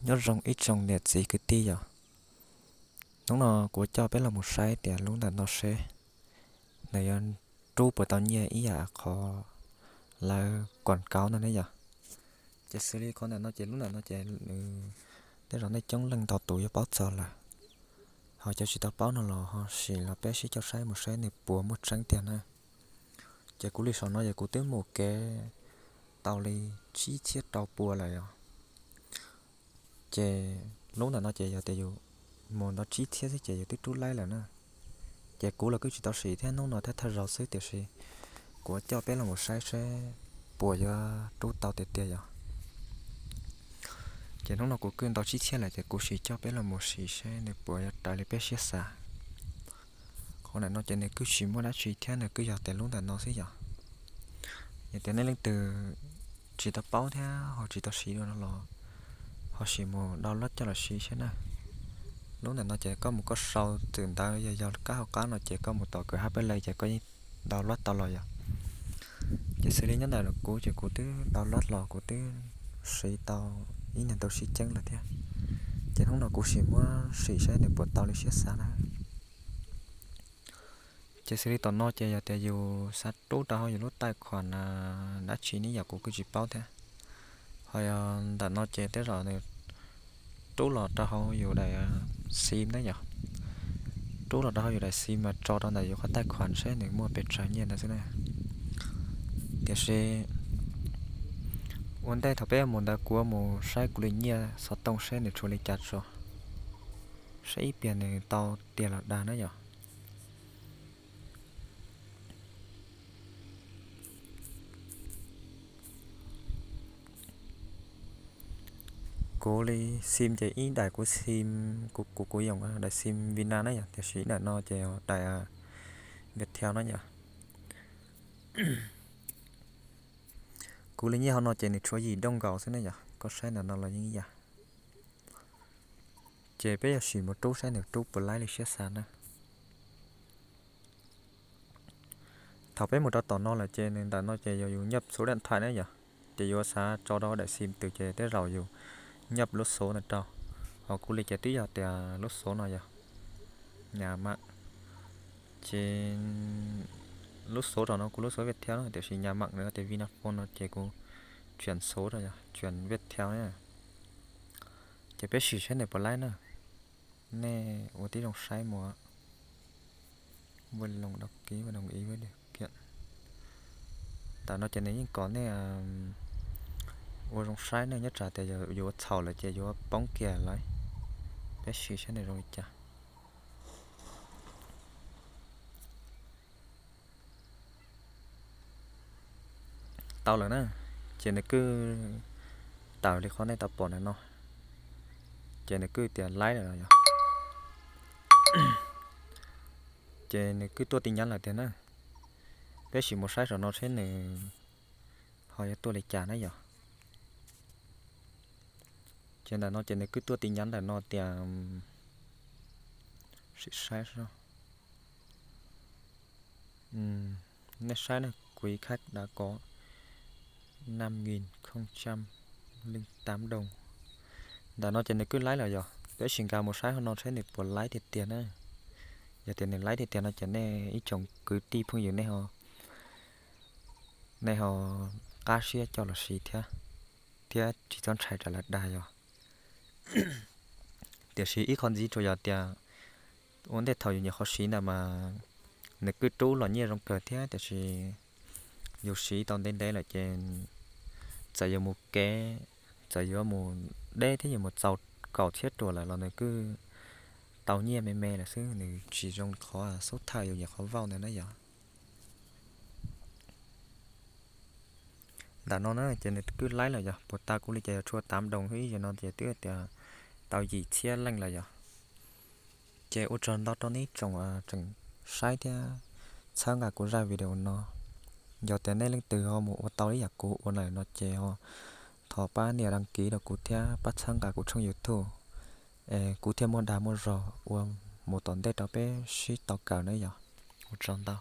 Nyob zoo ib tsoom niam txiv kwv tij yom. Hnub no kuv coj peb los mus saib tias lub ntawm no seb nws yuav rub puas tau nyiaj ib yam qhov lawv quảng cáo no ne yom. Ces xws li qhov ntawm no ces lub ntawm no ces nws tej zaum nej coob leej ntau tus yuav paub txog lawm. Ho cov tsis tau paub no los ho sim los peb sib coj saib mus saib nws puas muaj tseeb tiag na. Ces kuv li saum no ces kuv twb mus kev tau li tsib txhiab rau pua lawm yom. Ces lub ntawm no ces yog tias yus mus ntau tsib txhiab xwb ces yus twb rub laib lawm na. Ces kuv los kuj tsis tau sim thiab, hnub no thiab thawj zaug xwb, tiam sis kuv coj peb los mus saib seb puas yuav rub tau tiag tiag yom. Ces hnub no kuv kuj ntau tsib txhiab lawm ces kuv sim coj peb los mus sim seb nws puas yuav raws li peb siab xav. Qhov ntawm no ces nws kuj tsis muaj dab tsi thiab, nws kuj yog tias lub ntawm no xwb yom. Yog tias nej leej twg tsis tau paub thiab ho tsis tau siv dua no los ho sim mus download coj los siv seb na. Lub ntawm no ces koj mus koj sau txwm ntawv, yog yog kab hauv qab no ces koj mus tom kws hab peb lej ces koj yeej download tau los yom. Ces xws li nyob ntawm kuv ces kuv twb download los kuv twb siv tau ib niag ntau sib ceeb lawm thiab. Ces hnub no kuv sim muab sim saib nws puas tau li siab xav na. Ces xws li tom no ces yog tias yus xav rub rau hauv yus lub taij khuam dab tsi ne yom, kuv kuj tsis paub thiab. Ho yog ntawm no ces tej zaum nws rub los rau hauv yus daim xim ne yom. Rub los rau hauv yus daim xim mas tso rau ntawm yus qhov taij khuam seb nws muaj pes tsawg nyiaj ntawd xwb na. Tiam sis ua ntej thaum peb mus ntawd kuv mus saib kuv li nyiaj xov tooj seb nws tshuav li cas tso, saib ib pliag nws tau tiag los dag na yom. Kuv li xim ces ib daim kuv xim, kuv kuv kuv yoom daim xim Vina na yom, tiam sis ib daim no ces daim Viettel na yom. Kuv li nyiaj hauv no ces nws tshuav yim dooj nkaus xwb ne yom, koj saib ntawm no los yeej ib yam. Ces peb yuav sim mus rub saib nws rub puas laib li siab xav na. Thaum peb mus rau tom no lawm ces nws ntawm no ces yog yus nyiaj xuv dab thais na yom, ces yuav xav tso rau daim xim twg ces tej zaum yus nyiaj lub xuv ntawd rau. Ho kuv li ces twb yog tias lub xuv no yog nyam mam, ces lub xuv rau no kuv lub xuv Viettel na, tiam sis nyam mam nws tias Vinaphone no ces kuv tsuam xuv rau yog tsuam Viettel na. Ces peb sim saib nws puas laib na. Nej ua tib zoo saib mus. Vui lòng đăng ký và đồng ý với điều kiện. Tam no ces nws yeej kom nej ua zoo saib ne, nyob tsam tias yus ua txhaum lawm ces yuav poob kiag lawm. Peb sim saib nws zoo li cas. Tau lawm na, ces nws kuj tawm li qhov nej tau pom ntawm no, ces nws kuj tias laib lawm yog, ces nws kuj tuaj tin nhắn lawm tiag na. Peb sim mus saib saum no seb nws ho yuav tuaj li cas na yog. Ces ntawm no ces nws kuj tuaj tin nhắn ntawm no tias, sim saib, nej saib na, quý khách đã có năm nghìn không trăm linh tám đồng. Ntawm no ces nws kuj laib lawm yog, peb sim nkag mus saib hauv no saib nws puas laib tiag tiag na. Yog tias nws laib tiag tiag no ces nej ib tsoom kwv tij phooj ywg nej ho, nej ho qab siab coj los siv thiab, thiab tsis txhob ntshai tsam lawv dag yog. Tiam sis ib qho ntxiv tsuas yog tias ua ntej thaum yus nyuam qhuav siv ntawd mas nws kuj rub los nyiaj zoo kawg thiab, tiam sis yus siv tau ntev ntev lawm ces txawm yuav mus kev, txawm yuav mus deb thiab yuav mus txaus kaum txhiab ruam lawm los nws kuj tau nyiaj me me lawm xwb, nws tsis zoo li qhov xub thawj yus nyuam qhuav vauj ntawd na yog. Ntawm no na ces nws kuj laib lawm yog, puas tas kuv li ces yog tshua tav doos xwb, ib zaug no ces twb tias tau yim txhiab leej lawm yog. Ces ua tsaug ntau rau nej tsoom tseem saib thiab txhawb nqa kuv zaj video no. Yog tias nej leej twg ho mus ua tau ib yam kuv ua na no ces ho thov pab nias đăng ký rau kuv thiab pab txhawb nqa kuv tshooj YouTube, es kuv thiaj muaj dag muaj zog ua mus tom ntej rau peb sib tau kawm na yog. Ua tsaug ntau.